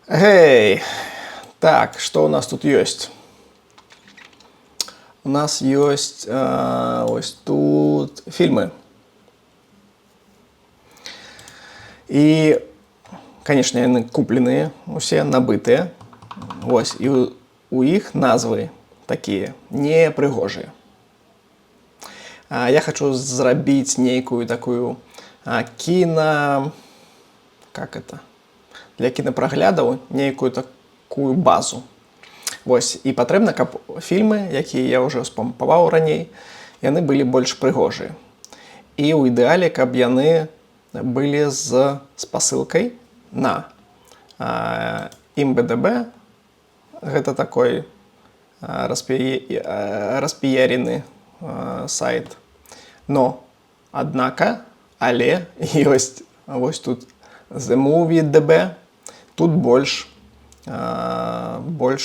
Гей! Так, что у нас тут есть? У нас есть ось тут фільмы. І, конечно, яны купленыя, усе набытыя. Вось, і у іх назвы такія непрыгожыя. Я хочу зрабіць нейкую такую кіна, как это? Для кінапраглядаў нейкую такую базу. Вось, і патрэбна, каб фільмы, якія я ўжо спампаваў раней, яны былі больш прыгожыя. І ў ідэале, каб яны былі з спасылкай на IMDb. Гэта такой распіярены сайт. Но, однако, але ёсць вось тут The Movie DB, тут больш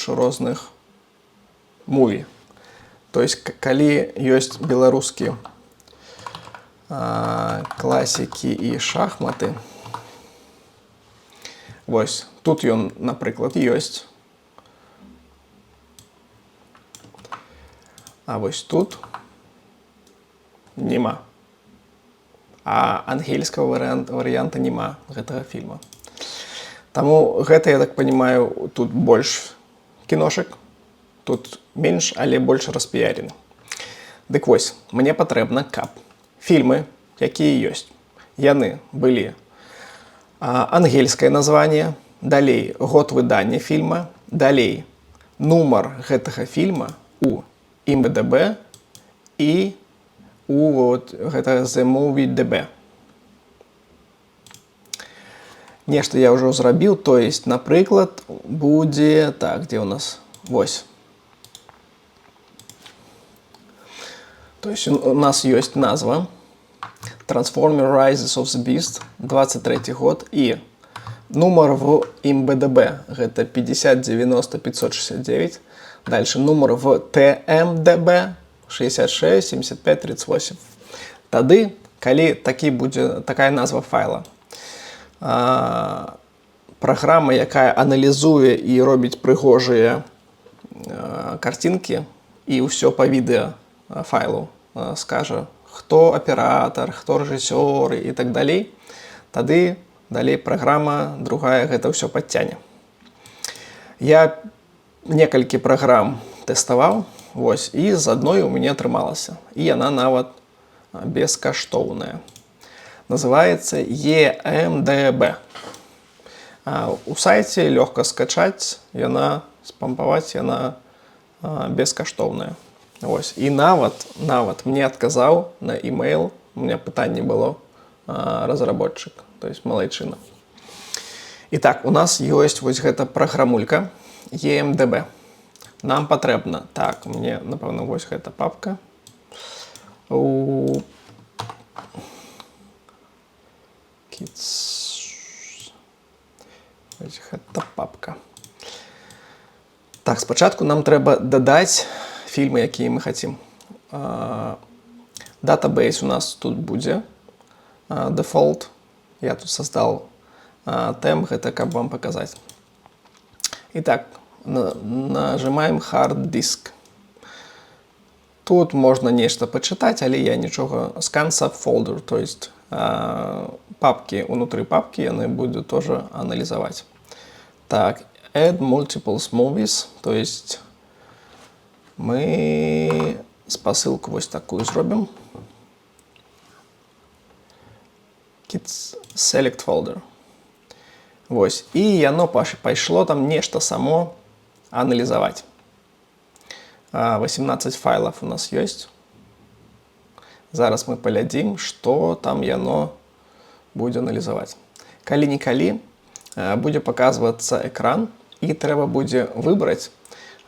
розных муві. То есть, калі ёсць беларускі «Класікі і шахматы», вось тут ён, напрыклад, ёсць. А вось тут нема. А ангельскага варыянта няма гэтага фільма. Таму гэта, я так понимаю, тут больш кіношак, тут менш, але больш распіярены. Дык вось, мне патрэбна, каб фільмы, якія ёсць, яны былі ангельскае название, далей год выдання фільма, далей нумар гэтага фільма у IMDb і у вот гэта The Movie DB. Нешта я ўжо зрабіў, то есть, напрыклад, будзе так, дзе у нас вось. То есть у нас ёсць назва Transformer Rises of the Beast, 23 год, і нумар в IMDb гэта 50 90 569. Дальше нумар в TMDB 66 75 38. Тады, калі такі будзе такая назва файла, праграма, якая аналізуе і робіць прыгожыя карцінкі і ўсё па відэа файлу скажа, хто аператар, хто рэжысёр і так далей, тады далей праграма другая гэта ўсё падцяне. Я некалькі праграм тэставаў, вось, і з адной у мяне атрымалася. І яна нават бескаштоўная. Называется EMDB. У сайце лёгка скачаць, яна спампаваць, яна бескаштоўная. Вось. І нават мне адказаў на email, у меня пытанне было, разработчик, то есть малайчына. Итак, у нас ёсць вось гэта праграмулька EMDB. Нам патрэбна, так, мне, напэўна, вось гэта папка. У Kids. Вось гэта папка. Так, спачатку нам трэба дадаць фільмы, якія мы хацім. Database у нас тут будзе default. Я тут создал темп, гэта каб вам паказаць. Итак, нажимаем hard disk. Тут можна нешта пачытаць, але я нічога. Scan subfolder, то есть папки унутры папки яны будуць тоже аналізаваць. Так, add multiple movies, то есть мы спасылку вось такую зробім. Kids select folder. Вось. І яно пайшло там нешта само аналізаваць. 18 файлов у нас ёсць. Зараз мы паглядзім, што там яно будзе аналізаваць. Калі-нікалі будзе паказвацца экран, і трэба будзе выбраць,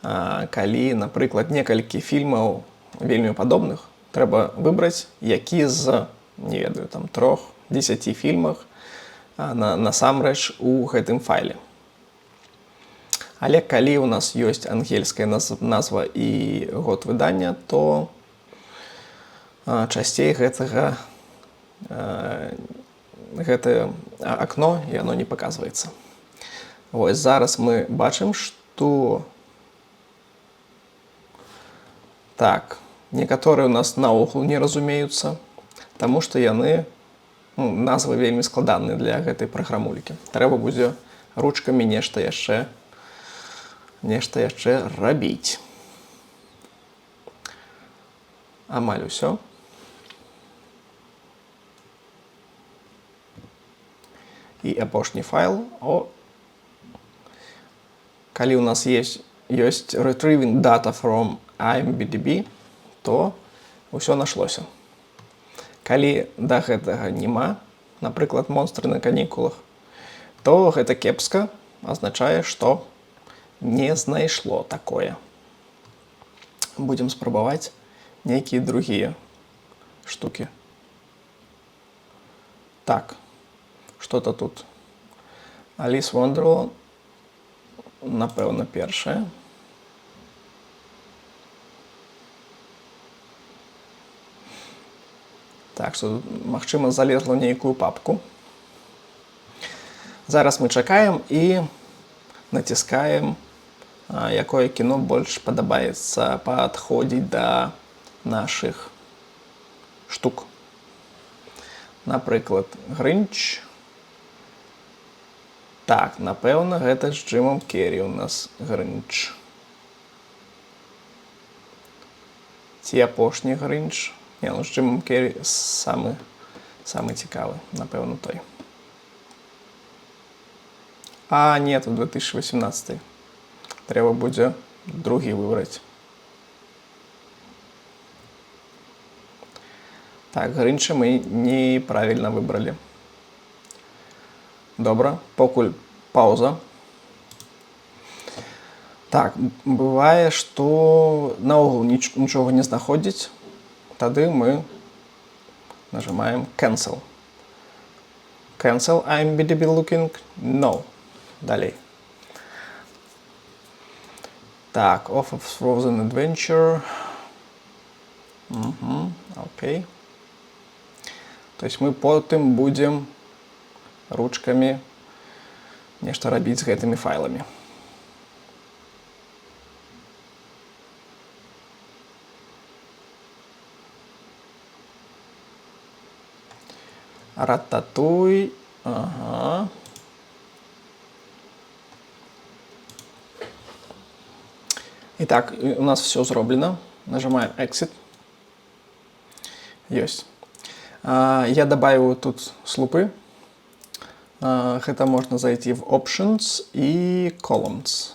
калі, напрыклад, некалькі фільмаў вельмі падобных, трэба выбраць, які з, не ведаю, там 3-10 фільмах насамрэч у гэтым файле. Але калі у нас ёсць ангельская назва і год выдання, то часцей гэтае акно яно не паказваецца. Вось зараз мы бачым, што так, некаторыя ў нас наогул не разумеюцца, таму што яны, ну, назвы вельмі складаныя для гэтай праграмулькі. Трэба будзе ручкамі нешта яшчэ рабіць. Амаль усё. І апошні файл. О, калі у нас ёсць retrieving data from IMDb, то ўсё нашлося. Калі да гэтага няма, напрыклад, «Монстры на канікулах», то гэта кепска, азначае, што не знайшло такое. Будзем спрабаваць нейкія другія штукі. Так, что-то тут. Alice Wonderland, напэўна, першая. Так, што тут, магчыма, залезла ў нейкую папку. Зараз мы чакаем і націскаем, якое кіно больш падабаецца, падходзіць да нашых штук. Напрыклад, «Грынч». Так, напэўна, гэта з Джымам Керрі у нас «Грынч». Ці апошні «Грынч». Не, ну з Джымам Керрі самы цікавы, напэўна, той. А, нет, тут 2018. Трэба будзе другі выбраць. Так, «Грынча» мы неправильно выбралі. Добра, покуль пауза. Так, бывае, што наогул нічога не знаходзіць. Тады мы нажимаем Cancel. Cancel IMDb looking? No. Далей. Так, Off of Frozen Adventure. Угу, окей. То есть мы потым будзем ручкамі нешта рабіць з гэтымі файламі. «Рататуй». Ага. Итак, у нас все зроблена. Нажимаем Exit. Есть. Я добавил тут слупы. Гэта можно зайти в Options и Columns.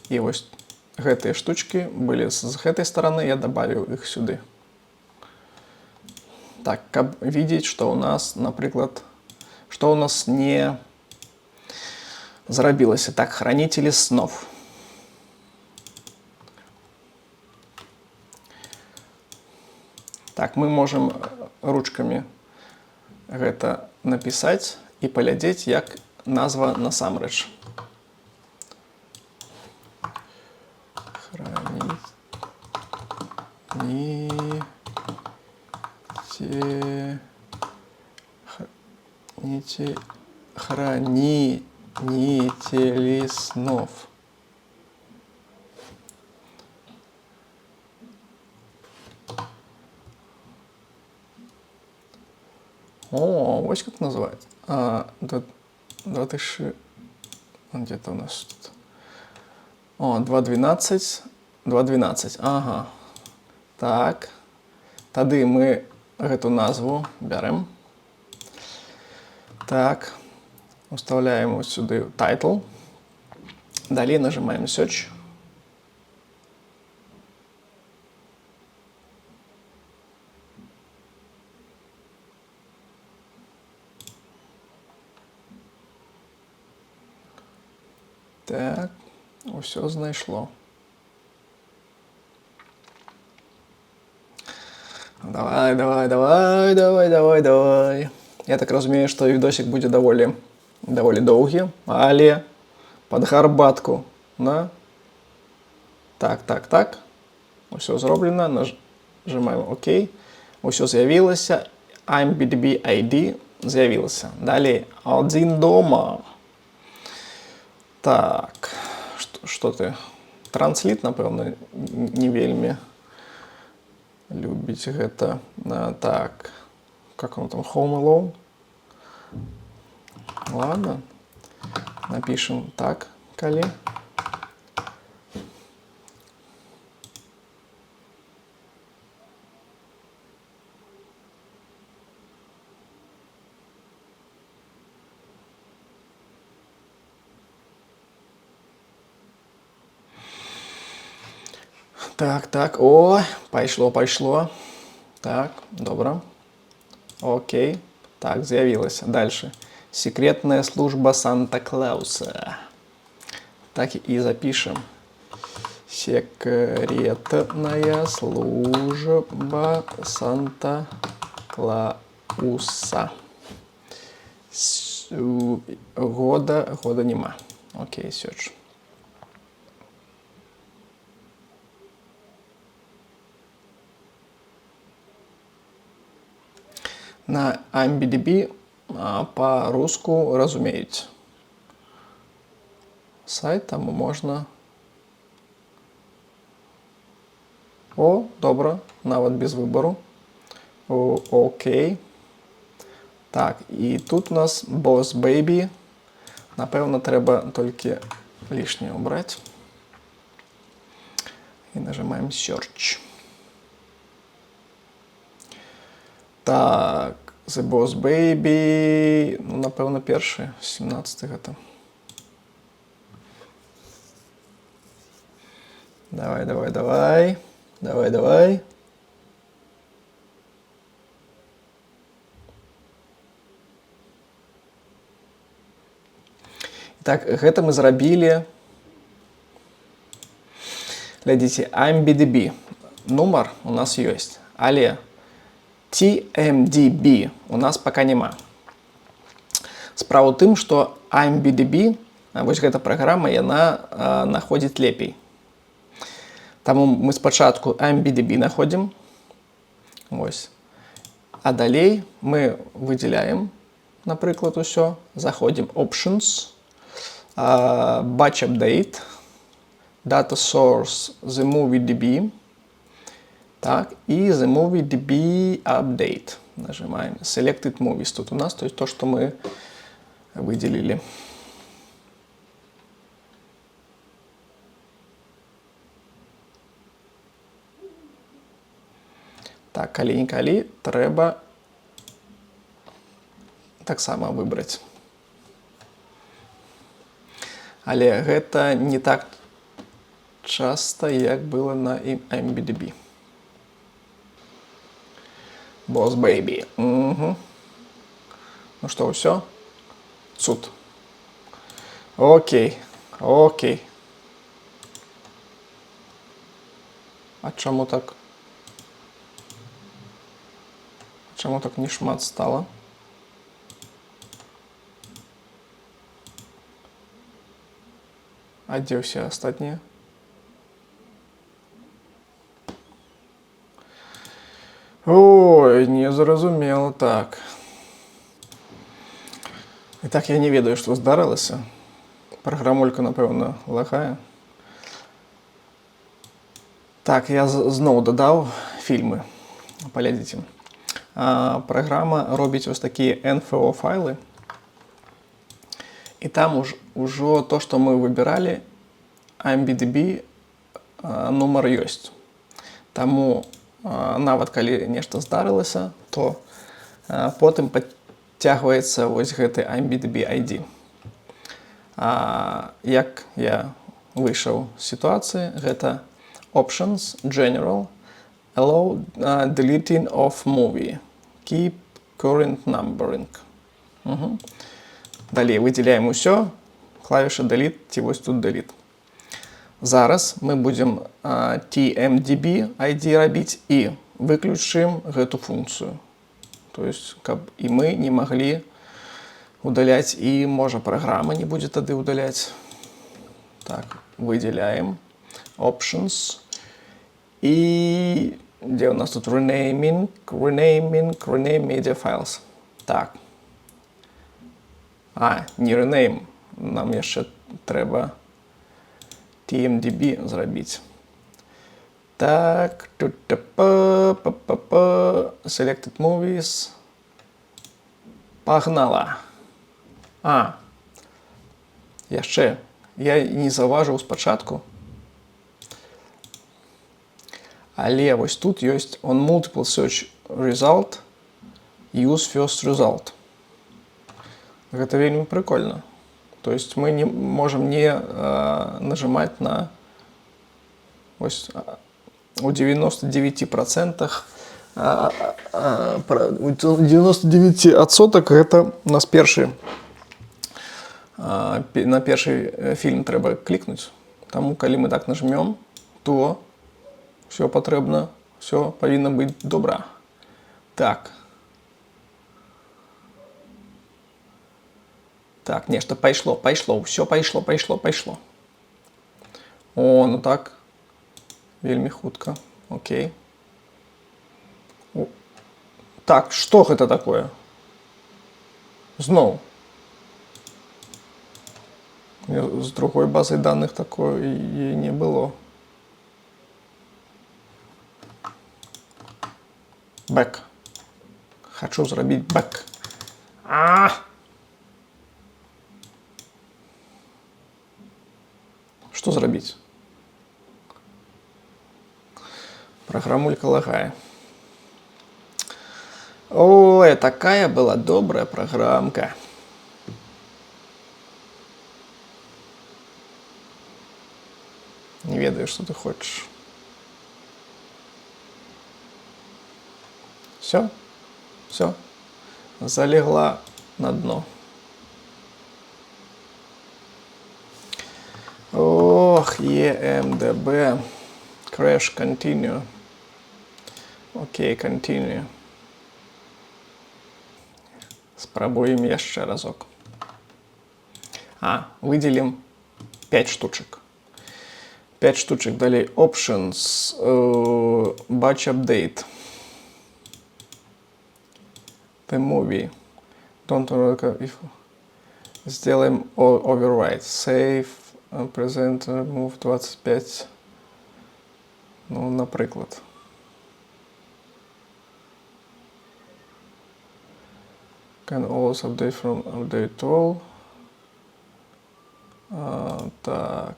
І вось гэтыя штучки былі з гэтай стороны, я добавил их сюды. Так, каб видеть, что у нас, напрыклад, что у нас не зрабілася. Так, «Хранители снов». Так, мы можем ручкамі гэта напісаць і паглядзець, як назва насамрэч. Хранители снов. О, вот как называется. А, 2000. Где-то у нас тут. О, 2.12. 2.12. Ага. Так. Тады мы гэту назву бярэм. Так. Уставляем вот сюды title. Далей нажимаем Search. Так, усё знайшло. Давай, давай, давай, давай, давай, давай. Я так разумею, што відосик будзе даволі доўгі, але пад гарбатку, да? Так. Усё зроблена, нажимаем ОК. Усё з'явілася. IMDb ID з'явілася. Далей «Адзін дома». Так, што ты? Трансліт, напэўна, не вельмі любіць гэта. Так, как он там, Home Alone? Ладно, напишем так, калі. Так, о, пайшло, пайшло. Так, добра. Окей. Так, з'явілася. Дальше. Секретная служба Санта-Клауса. Так и запишем. Секретная служба Санта-Клауса. Года нема. Окей, search. На IMDb па-руску разумеюць сайт, таму можна. О, добра, нават без выбару. О, окей. Так, і тут у нас Boss Baby. Напэўна, трэба толькі лишнее убрать. І нажимаем Search. Так, The Boss Baby. Ну, напэўна, першы, 17 гэта. Давай, давай, давай. Давай, давай. Так, гэта мы зрабілі. Глядзіце, IMDb. Нумар у нас ёсць, але TMDB у нас пока няма. Справа ў тым, што IMDb, вось гэта праграма, яна находзіць лепей. Таму мы спачатку IMDb находзім. Вось. А далей мы выдзяляем, напрыклад, усё, заходзім Options, Batch Update, Data Source The Movie DB, так, и The Movie DB Update. Нажимаем Selected Movies тут у нас, то есть то, что мы выделили. Так, калі-нікалі трэба таксама выбраць. Але гэта не так часта, як было на IMDb. Boss Baby. Угу. Ну что, все? Цуд. Окей. А чаму так? Чаму так не шмат стало? А дзе ўсе астатнія? Ой, не зразумела так. І так я не ведаю, што здарылася. Праграмулька, напэўна, лагае. Так, я зноў дадаў фільмы. Паглядзіце. Праграма робіць вось такія NFO файлы. І там ужо то, што мы выбіралі, IMDb нумар ёсць. Таму нават калі нешта здарылася, то потым падцягваецца вось гэты IMDb ID. Як я выйшаў з сітуацыі, гэта Options, General, Allow deleting of movie, Keep current numbering. Угу. Далей выдзяляем усё, клавіша Delete ці вось тут Delete. Зараз мы будзем TMDB ID рабіць і выключым гэту функцыю. То есть, каб і мы не маглі удаляць, і можа, праграма не будзе тады удаляць. Так, выдзяляем Options. І дзе у нас тут renaming, renaming, rename media files. Так. А, не rename. Нам яшчэ трэба Трэба TMDB зрабіць. Так, тут п п п п Selected Movies. Пагнала. А. Яшчэ я не заўважыў спачатку. Але вось тут ёсць on multiple search result use first result. Гэта вельмі прикольно. То есть мы не можем не нажимать на, ось, у 99%, у 99% гэта у нас першы, на першы фільм трэба клікнуць. Таму калі мы так нажмём, то все патрэбна, все павінна быць добра. Так. Так, нешта пайшло, пайшло, ўсё пайшло, пайшло, пайшло. О, ну так. Вельмі хутка. Окей. О. Так, што гэта такое? Зноў. З другой базай данных такое і не было. Back. Хачу зрабіць back. А! Што зрабіць? Праграмулька лагае. Ой, такая была добрая праграмка. Не ведаю, што ты хочаш. Все? Все. Залегла на дно. Ох, EMDB. Crash continue. Окей, continue. Спрабуем яшчэ разок. А, выделим 5 штучек. 5 штучек. Далей options. Batch update. The movie. Don't if сделаем overwrite. Save, present, remove 25. Ну, напрыклад. Can always update from update all. А, так.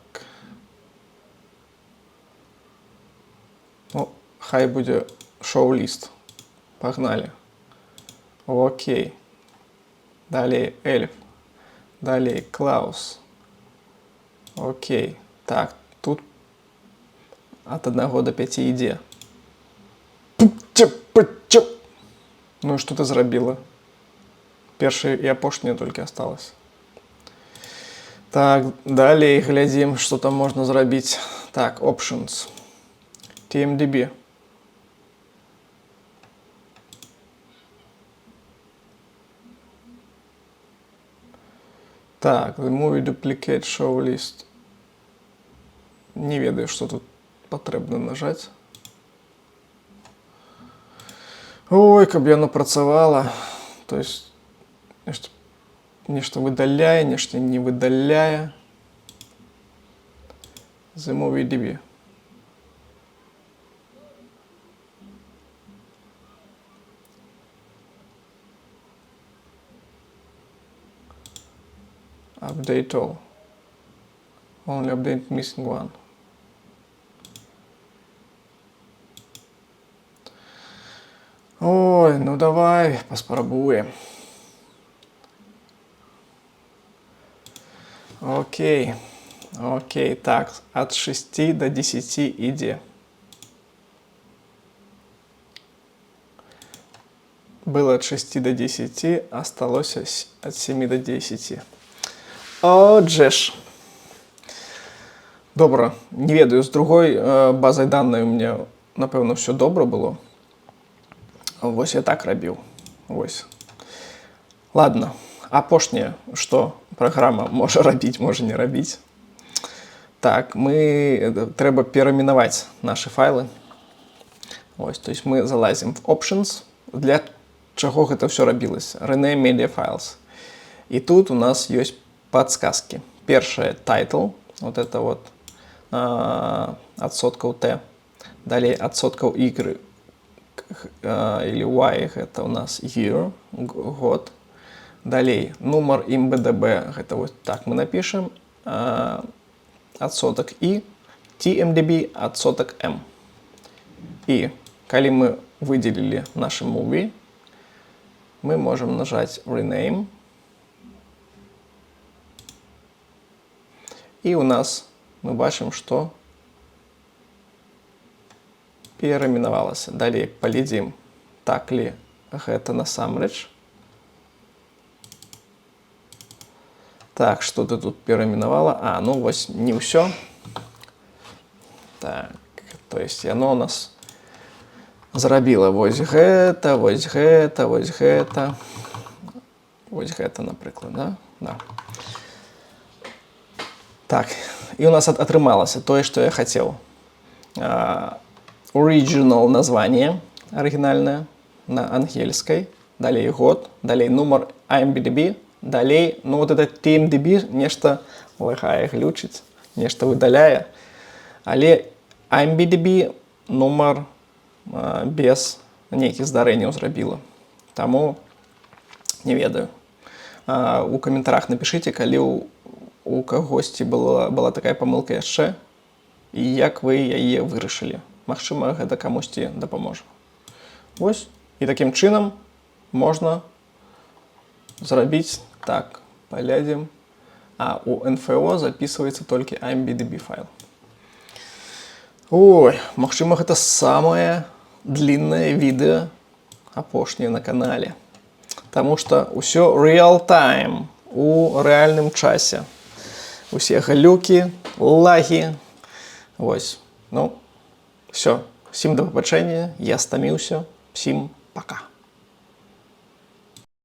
Ну, хай будзе show list. Погнали. Окей. Далей Эльф. Далей Клаус. Окей. Так, тут от 1 до 5 ідзе. Ну і што ты зрабіла? Першае і апошняе толькі осталось. Так, далей глядзім, што там можна зрабіць. Так, options. TMDB. Так, the movie duplicate show list. Не ведаю, што тут патрэбна нажаць. Ой, каб яно працавала. То есть нешта выдаляе, нешта не выдаляе. The movie DB. Update all. Only update missing one. Ой, ну давай паспрабуем. Окей. Окей, так, от 6 до 10 ідзе. Было от 6 до 10, осталось от 7 до 10. Отже ж. Добра, не ведаю, з другой базай данай у меня, напэўна, все добра было. Вось я так рабіў. Вось. Ладно, апошняе, што праграма можа рабіць, можа не рабіць. Так, мы трэба перайменаваць нашы файлы. Вось, то есть мы залазім в Options. Для чаго гэта ўсё рабілася? Rename Media Files. І тут у нас ёсць подсказки. Першае — title, вот это вот адсоткаў T. Далей адсоткаў Y или Y, гэта у нас year, год. Далей нумар IMDB, гэта вот так мы напишем. Адсотак I, TMDB, адсотак M. І калі мы выделили наше movie, мы можем нажать Rename. І у нас мы бачым, што перайменавалася. Далей палядзім, так ли гэта насамрэч. Так, что ты тут перайменавала? А, ну вось не ўсё. Так, то есть яно у нас зрабіла вось гэта, вось гэта, вось гэта. Вось гэта, напрыклад, да? Да. Так, і у нас атрымалася тое, што я хацеў. Original название, арыгінальнае на ангельскай, далей год, далей нумар IMDb, далей, ну, вот этот TMDB нешта лагае, глючыць, нешта выдаляе. Але IMDb нумар без нейкіх здарэнняў зрабіла. Таму не ведаю. У каментарах напішыце, калі у кагосьці была такая памылка яшчэ і як вы яе вырашылі. Магчыма, гэта камусьці дапаможа. Вось і такім чынам можна зрабіць так. Паглядзім. А у НФО записывается толькі IMDb файл. Ой, магчыма, гэта самае длинное відэа апошняе на канале. Таму што ўсё real time, у рэальным часе. Усе глюкі, лагі. Вось. Ну, все. Всім да пабачэння, я стаміўся. Всім пока.